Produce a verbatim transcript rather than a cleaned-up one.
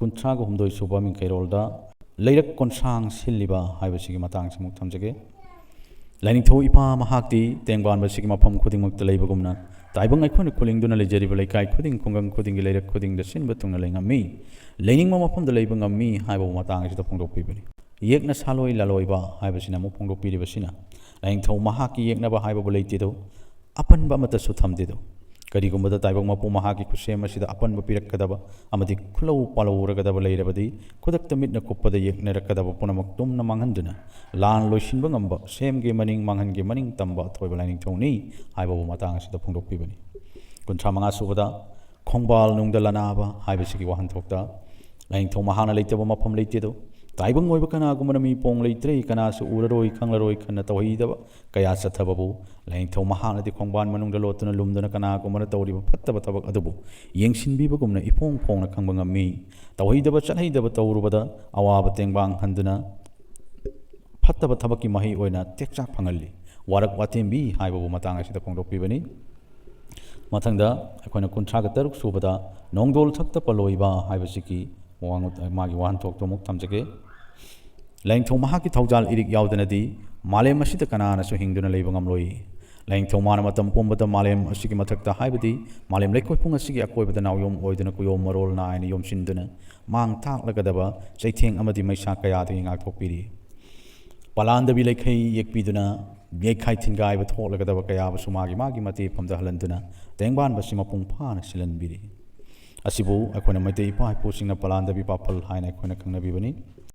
ꯀꯨꯟꯊ꯭ꯔꯥꯒ ꯍꯨꯝꯗꯣꯏ ꯁꯨꯕ ꯃꯤꯡꯈꯩꯔꯣꯜꯗ ꯂꯩꯔꯛ ꯀꯣꯟꯁꯥꯡ ꯁꯤꯜꯂꯤꯕ ꯍꯥꯏꯕꯁꯤꯒꯤ ꯃꯇꯥꯡꯁꯤꯃꯨꯛ ꯊꯝꯖꯒꯦ꯫ ꯂꯥꯏꯅꯤꯡꯊꯧ ꯏꯄꯥ ꯃꯍꯥꯛꯇꯤ ꯇꯦꯡꯕꯥꯟꯕꯁꯤꯒꯤ ꯃꯐꯝ ꯈꯨꯗꯤꯡꯃꯛꯇ ꯂꯩꯕꯒꯨꯝꯅ ꯇꯥꯏꯕꯪ ꯑꯩꯈꯣꯏꯅ ꯈꯨꯂꯤꯡꯗꯨꯅ ꯂꯩꯖꯔꯤꯕ ꯂꯩꯀꯥꯏ ꯈꯨꯗꯤꯡ, ꯈꯨꯡꯒꯪ ꯈꯨꯗꯤꯡꯒꯤ ꯂꯩꯔꯛ ꯈꯨꯗꯤꯡꯗ ꯁꯤꯟꯕ ꯊꯨꯡꯅ ꯂꯩꯉꯝꯃꯤ꯫ ꯂꯩꯅꯤꯡꯕ ꯃꯐꯝꯗ ꯂꯩꯕ ꯉꯝꯃꯤ ꯍꯥꯏꯕ ꯃꯇꯥꯡ ꯑꯁꯤꯗ ꯐꯣꯡꯗꯣꯛꯄꯤꯕꯅꯤ꯫ ꯌꯦꯛꯅ ꯁꯥꯂꯣꯏ ꯂꯥꯂꯣꯏꯕ ꯍꯥꯏꯕꯁꯤꯅ ꯑꯃꯨꯛ ꯐꯣꯡꯗꯣꯛꯄꯤꯔꯤꯕꯁꯤꯅ, ꯂꯥꯏꯅꯤꯡꯊꯧ ꯃꯍꯥꯛꯀꯤ ꯌꯦꯛꯅꯕ ꯍꯥꯏꯕꯕꯨ ꯂꯩꯇꯦꯗꯣ, ꯑꯄꯟꯕ ꯑꯃꯠꯇꯁꯨ ꯊꯝꯗꯦꯗꯣ꯫ ꯀꯔꯤꯒꯨꯝꯕꯗ ꯇꯥꯏꯕꯪ ꯃꯄꯨ ꯃꯍꯥꯛꯀꯤ ꯈꯨꯠꯁꯦꯝ ꯑꯁꯤꯗ ꯑꯄꯟꯕ ꯄꯤꯔꯛꯀꯗꯕ ꯑꯃꯗꯤ ꯈꯨꯂꯧ ꯄꯥꯜꯂꯧꯔꯒꯗꯕ ꯂꯩꯔꯕꯗꯤ, ꯈꯨꯗꯛꯇ ꯃꯤꯠꯅ ꯀꯨꯞꯄꯗ ꯌꯦꯛꯅꯔꯛꯀꯗꯕ ꯄꯨꯝꯅꯃꯛ ꯇꯨꯝꯅ ꯃꯥꯡꯍꯟꯗꯨꯅ ꯂꯥꯟ ꯂꯣꯏꯁꯤꯟꯕ ꯉꯝꯕ, ꯁꯦꯝꯒꯤ ꯃꯅꯤꯡ ꯃꯥꯡꯍꯟꯒꯤ ꯃꯅꯤꯡ ꯇꯝꯕ ꯑꯊꯣꯏꯕ ꯂꯥꯏꯅꯤꯡꯊꯧꯅꯤ ꯍꯥꯏꯕꯕꯨ ꯃꯇꯥꯡ ꯑꯁꯤꯗ ꯐꯣꯡꯗꯣꯛꯄꯤꯕꯅꯤ꯫ ꯀꯨꯟꯊ꯭ꯔꯥ ꯃꯉꯥ ꯁꯨꯕꯗ ꯈꯣꯡꯕꯥꯜ ꯅꯨꯡꯗ ꯂꯅꯥꯕ ꯍꯥꯏꯕꯁꯤꯒꯤ ꯋꯥꯍꯟꯊꯣꯛꯇ, ꯂꯥꯏꯅꯤꯡꯊꯧ ꯃꯍꯥꯛꯅ ꯂꯩꯇꯕ ꯃꯐꯝ ꯂꯩꯇꯦꯗꯣ꯫ ꯇꯥꯏꯕꯪ ꯑꯣꯏꯕ ꯀꯅꯥꯒꯨꯝꯕꯅ ꯃꯤ ꯄꯣꯡ ꯂꯩꯇ꯭ꯔꯦ, ꯀꯅꯥꯁꯨ ꯎꯔꯔꯣꯏ, ꯈꯪꯂꯔꯣꯏ ꯈꯟꯅ ꯇꯧꯍꯩꯗꯕ ꯀꯌꯥ ꯆꯠꯊꯕꯕꯨ, ꯂꯥꯏꯅꯤꯡꯊꯧ ꯃꯍꯥꯛꯅꯗꯤ ꯈꯣꯡꯕꯥꯟ ꯃꯅꯨꯡꯗ ꯂꯣꯠꯇꯨꯅ ꯂꯨꯝꯗꯨꯅ ꯀꯅꯥꯒꯨꯝꯕꯅ ꯇꯧꯔꯤꯕ ꯐꯠꯇꯕ ꯊꯕꯛ ꯑꯗꯨꯕꯨ ꯌꯦꯡꯁꯤꯟꯕꯤꯕꯒꯨꯝꯅ ꯏꯐꯣꯡ ꯐꯣꯡꯅ ꯈꯪꯕ ꯉꯝꯃꯤ꯫ ꯇꯧꯍꯩꯗꯕ ꯆꯠꯍꯩꯗꯕ ꯇꯧꯔꯨꯕꯗ ꯑꯋꯥꯕ ꯇꯦꯡꯕꯥꯡ ꯍꯟꯗꯨꯅ ꯐꯠꯇꯕ ꯊꯕꯛꯀꯤ ꯃꯍꯩ ꯑꯣꯏꯅ ꯇꯦꯛꯆꯥꯛ ꯐꯪꯍꯜꯂꯤ꯫ ꯋꯥꯔꯛ ꯋꯥꯇꯦꯝꯕꯤ ꯍꯥꯏꯕꯕꯨ ꯃꯇꯥꯡ ꯑꯁꯤꯗ ꯐꯣꯡꯗꯣꯛꯄꯤꯕꯅꯤ꯫ ꯃꯊꯪꯗ ꯑꯩꯈꯣꯏꯅ ꯀꯨꯟꯊ꯭ꯔꯥꯒ ꯇꯔꯨꯛ ꯁꯨꯕꯗ ꯅꯣꯡꯗꯣꯜ ꯊꯛꯇ ꯄꯜꯂꯣꯏꯕ ꯍꯥꯏꯕꯁꯤꯒꯤ ꯋꯥꯉꯨ-, ꯃꯥꯒꯤ ꯋꯥꯍꯟꯊꯣꯛꯇꯨ ꯑꯃꯨꯛ ꯊꯝꯖꯒꯦ꯫ ꯂꯥꯏꯅꯤꯡꯊꯧ ꯃꯍꯥꯛꯀꯤ ꯊꯧꯖꯥꯜ ꯏꯔꯤꯛ ꯌꯥꯎꯗꯅꯗꯤ ꯃꯥꯂꯦꯝ ꯑꯁꯤꯗ ꯀꯅꯥꯅꯁꯨ ꯍꯤꯡꯗꯨꯅ ꯂꯩꯕ ꯉꯝꯂꯣꯏ꯫ ꯂꯥꯏꯅꯤꯡꯊꯧ ꯃꯥꯅ ꯃꯇꯝ ꯄꯨꯝꯕꯗ ꯃꯥꯂꯦꯝ ꯑꯁꯤꯒꯤ ꯃꯊꯛꯇ, ꯍꯥꯏꯕꯗꯤ ꯃꯥꯂꯦꯝ ꯂꯩꯀꯣꯏ ꯄꯨꯡ ꯑꯁꯤꯒꯤ ꯑꯀꯣꯏꯕꯗ ꯅꯥꯎꯌꯣꯝ ꯑꯣꯏꯗꯨꯅ ꯀꯨꯌꯣꯝ ꯃꯔꯣꯜ ꯅꯥꯏꯅ ꯌꯣꯝꯁꯤꯟꯗꯨꯅ ꯃꯥꯡ ꯊꯥꯛꯂꯒꯗꯕ ꯆꯩꯊꯦꯡ ꯑꯃꯗꯤ ꯃꯩꯁꯥ ꯀꯌꯥꯗꯒꯤ ꯉꯥꯛꯊꯣꯛꯄꯤꯔꯤ꯫ ꯄꯂꯥꯟꯗꯕꯤ ꯂꯩꯈꯩ ꯌꯦꯛꯄꯤꯗꯨꯅ ꯌꯩꯈꯥꯏ ꯊꯤꯟꯒꯥꯏꯕ ꯊꯣꯛꯂꯒꯗꯕ ꯀꯌꯥꯕꯨꯁꯨ ꯃꯥꯒꯤ ꯃꯥꯒꯤ ꯃꯇꯦꯐꯝꯗ ꯍꯜꯍꯟꯗꯨꯅ ꯇꯦꯡꯕꯥꯟꯕꯁꯤ ꯃꯄꯨꯡ ꯐꯥꯅ ꯁꯤꯜꯍꯟꯕꯤꯔꯤ꯫ ꯑꯁꯤꯕꯨ ꯑꯩꯈꯣꯏꯅ ꯃꯩꯇꯩ ꯏꯄꯥ ꯏꯄꯨꯁꯤꯡꯅ ꯄꯂꯥꯟꯗꯕꯤ ꯄꯥꯐꯜ ꯍꯥꯏꯅ ꯑꯩꯈꯣꯏꯅ ꯈꯪꯅꯕꯤꯕꯅꯤ꯫